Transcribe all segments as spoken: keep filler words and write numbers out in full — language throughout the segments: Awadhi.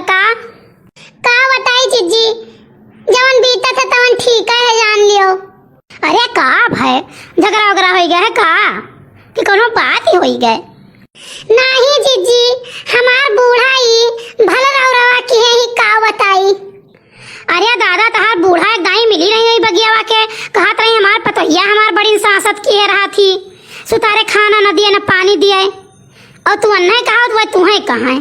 का? का बताई जिज्जी, जवन बीतत है तवन ठीक है, जान लियो। अरे का भय, झगड़ा वगड़ा होइ गया है का, कि कौनो बात ही होइ गए? नाही जिज्जी, हमार बूढ़ा ई भल रौरवा किहे ही, का बताई। अरे दादा, तहार बूढ़ा एक दाई मिली रही है बगियावा के, कहत रही हमार पतोहिया हमार बड़ी सासत किहे रहत ही, सुतारे खाना न दिए न पानी दिए, और तू अन्ने कहा तो वह तुहे कहा है।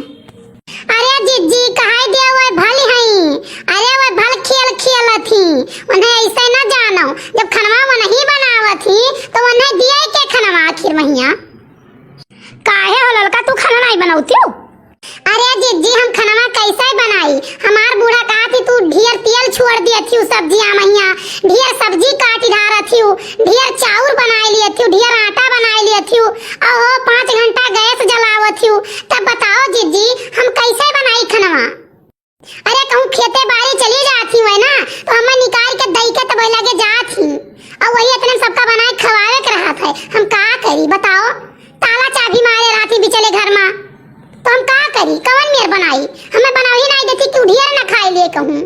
अरे जिज्जी, कहाई दिया वह भल हई, अरे वह भल खेल खेलत ही, उन्हें ऐसे न जानो, जब खनवा वो नहीं बनावत ही तो उन्हें दिए के खनवा आखिर महिया। काहे हो ललका, तू खाना नाई बनौतियो? अरे जिज्जी, हम खनवा कैसे बनाई? हमार बूढ़ा कहत ही तू ढेर तेल छोड़ दियत ही सब्जिया महिया, ढेर सब्जी काट डारत ही, ढेर चाउर बनाए लियत ही, ढेर आटा बनाए लियत ही, अहो पाँच घंटा गैस जलावत ही, तब बताओ जिज्जी, हम कैसे बनाई खनवा? अरे कहूँ खेते बाड़ी चली जात ही वह ना, तो हमें निकाल के दई के तब लगे जात ही, और वही इतने सबका बनाए खवावे के रहत है, हम का करी बताओ? ताला चाबी मारे रहत ही बिचले घर मा, तो हम का करी? कवन मेर बनाई? हमें बनावही नाई देती कि उधियर न खाए लिए कहूँ।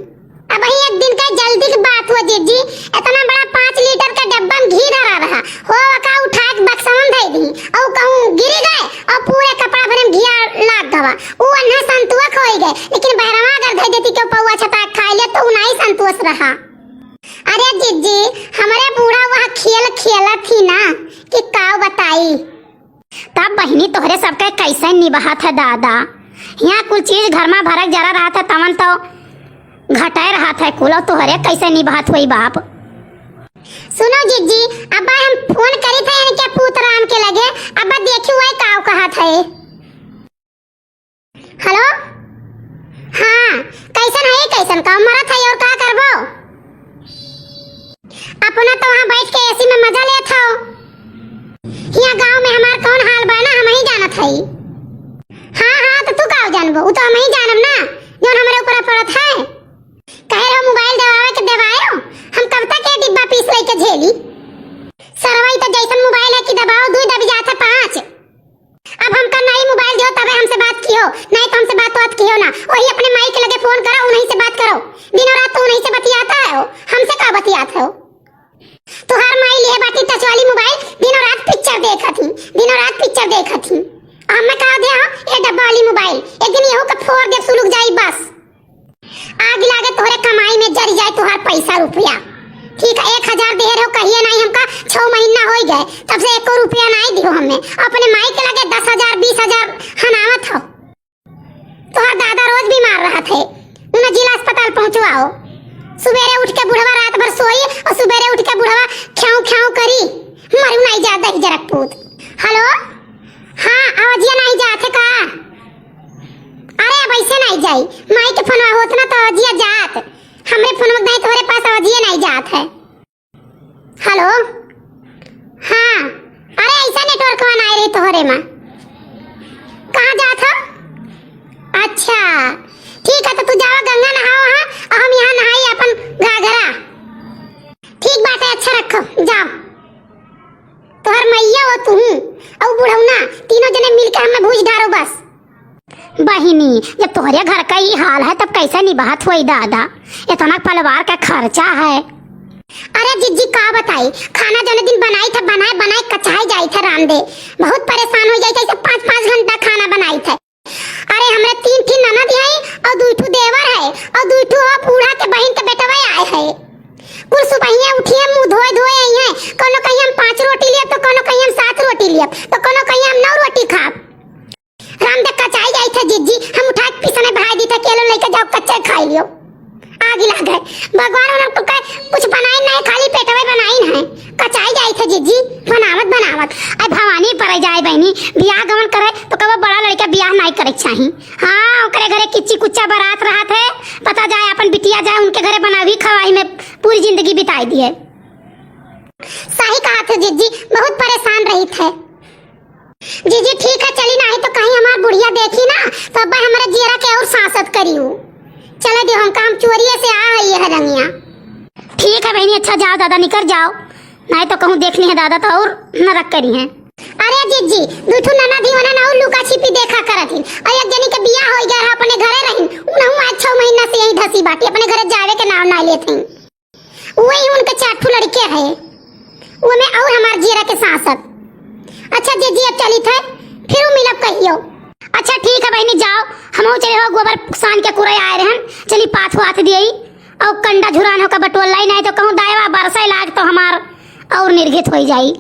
अब वही एक दिन का जल्दी की बात हुआ जिज्जी, इतना बड़ा पाँच लीटर का डब्बा में घी धरा रहा, हो वका उठा के बक्सा में धई दी, और कहूँ गिरी गए और पूरे कपड़ा भरे में घिया लाग गवा। उ अन्हे संतुआ खोई गए, लेकिन बहरवा अगर धई देती के पौवा छपा के खाए ले तो उ नाई संतोष रहा। अरे जिज्जी, हमरे बूढ़ा वह खेल खेलत ही ना कि का बताई। तब बहिनी तोहरे सबके कैसे निभात है दादा, यहाँ कुल चीज घर मा भरक जरा रहत है तवन तो घटाए रहत है कुल, और तोहरे कैसे निभात होई बाप। सुनो जिज्जी, अब हम फोन करी थे इनके पूत राम के लगे, अब देखी वही का कहत है। हेलो, हाँ, कैसन है, कैसन का मरत है और का करबो? अपना तो वहाँ बैठ के एसी में मजा लेत हो। हियाँ गाँव में हमार कौन हाल बा ना, हम ही जानत हई। हाँ, हाँ, तो तू का जानबो, उ तो हम ही जानब ना, जौन हमरे ऊपर पड़त है। कहे रहो मोबाइल देवावे के देवायो, हम कब तक ये डिब्बा पीस लेके झेली? सरवा, ई तो जैसन मोबाइल है कि दबाओ दुई, दबी जात है पाँच। अब हमका नई मोबाइल दियो, तबे हमसे बात कियो, नहीं तो हमसे बात बात कियो ना। वही अपने माई के लगे फोन करो, उन्हीं से बात करो। दिनों रात तो उन्हीं से बतियाता है हो, हमसे का बतियात है हो? तुहार माई लिए बाटी टच वाली मोबाइल, दिनों रात पिक्चर देखत ही, दिनों रात पिक्चर देखत ही। अब मैं कहा दे हाँ, ये डब्बा वाली मोबाइल, एक दिन यहू का फोड़ दे, सुलुक जाई बस। आग लागे तोहरे कमाई में, जरि जाए तोहार पैसा रुपया। ठीक है, एक हजार देहे रहो, कहिए नाई हमका, छौ महीना होइ गए, तब से एको रुपया नाई दियो हमें। अपने माई के लगे दस हजार, बीस हजार हनावत हो। तोहार दादा रोज बीमार रहत है, उन्हें जिला अस्पताल पहुँचवाओ। सुबेरे उठ के बुढ़वा रात भर सोई और सुबेरे उठ के बुढ़वा ख्याऊ ख्याऊ करी, मरू नाई जा दही जरक पूत। हेलो, हाँ, आवाजिया नाई जात है का? अरे, अब ऐसे नाई जाई, माई के फोनवा होत ना तो आवाजिया जात। हमरे फोनवा के दाई तोहरे पास आवाजिया नाई जात है। हेलो, हाँ, अरे, ऐसा नेटवर्कवा नाई रही तोहरे मा। कहाँ जात हो? अच्छा, ठीक है, तो तू जावा गंगा नहाओ, हाँ, और हम यहाँ नहाई अपन घाघरा। ठीक बात है, अच्छा रखो, जाओ। तोहर मैया हो तू, और बुढ़ौना, तीनों जने मिलके हमें भूज ढारो बस। बहिनी, जब तोहरे घर का ई हाल है, तब कैसे निभात होई दादा? इतना परिवार का खर्चा है। अरे जिज्जी, का बताई, खाना जौने दिन बनाई थे, बनाए बनाए कचाई जाई थे रांधे। बहुत परेशान हो जाई थे, ऐसे पाँच पाँच घंटा खाना बनाई थे। अरे, हमरे तीन ठी ननद हैं और दुई ठू देवर है और दुई ठू हो बूढ़ा के बहिन के बेटवा आए है। कुल सुबहिया उठिए, मुँह धोए धोए आई हैं। कौनो कहीं हम पाँच रोटी लिए तो कौनो कहीं हम सात रोटी लिए तो कौनो कहीं हम नौ रोटी खाब। राम दे कचाई जाई थे जिज्जी, हम उठा के पीसने बहाई दी थे, केलो लेके जाओ, कच्चे खाई लियो। आग लागे। भगवान उन्हें तो कहे, कुछ बनाई नहीं, खाली पेटवे बनाई नहीं। कचाई जाई थे जिज्जी, बनावत बनावत। आई भवानी परे जाए बहनी, बियाह गवन करे तो कबो बड़ा लड़का बियाह नहीं करे चाही। हाँ, ओकरे घरे किच्ची कुच्चा बारात रहत है, पता जाए अपन बिटिया जाए उनके घरे बनावी खवाई में पूरी जिंदगी बिताई दिए। सही कहा थे जिज्जी, बहुत परेशान रही थे। जीजी, ठीक है, चली, नाही तो कहीं हमार बुढ़िया देखी ना, तो अब्बा हमरे जियरा के और सांसत करी उ। चले दियो, हमका, हम चोरिये से आ हई यह रंगिया। ठीक है बहनी, अच्छा जाओ दादा, निकर जाओ, नाही तो कहूँ देख ली है दादा तो और नरक करी है। अरे जीजी, दू ठू ननद ही वनन और लुका छिपी देखा करत ही, और एक जनी के बियाह हो गया है, अपने घरे रही, उन्हें सी बाटी अपने घरे जावे के नाव ना लेत हैं। वही उनके चार ठो लड़के है, वो में और हमार जीरा के सांसत। अच्छा जीजी, अब चलित है, फिर मिलब कहियो। अच्छा ठीक है बहिनी, जाओ, हमहू चले हो गोबर सान के कुरे आए रहन, चली पाथ वाथ दियई और कंडा झुरान होकर बटोर लाई, नहीं तो कहूँ दायवा बरसे लाग तो हमार और निर्घित होई जाई।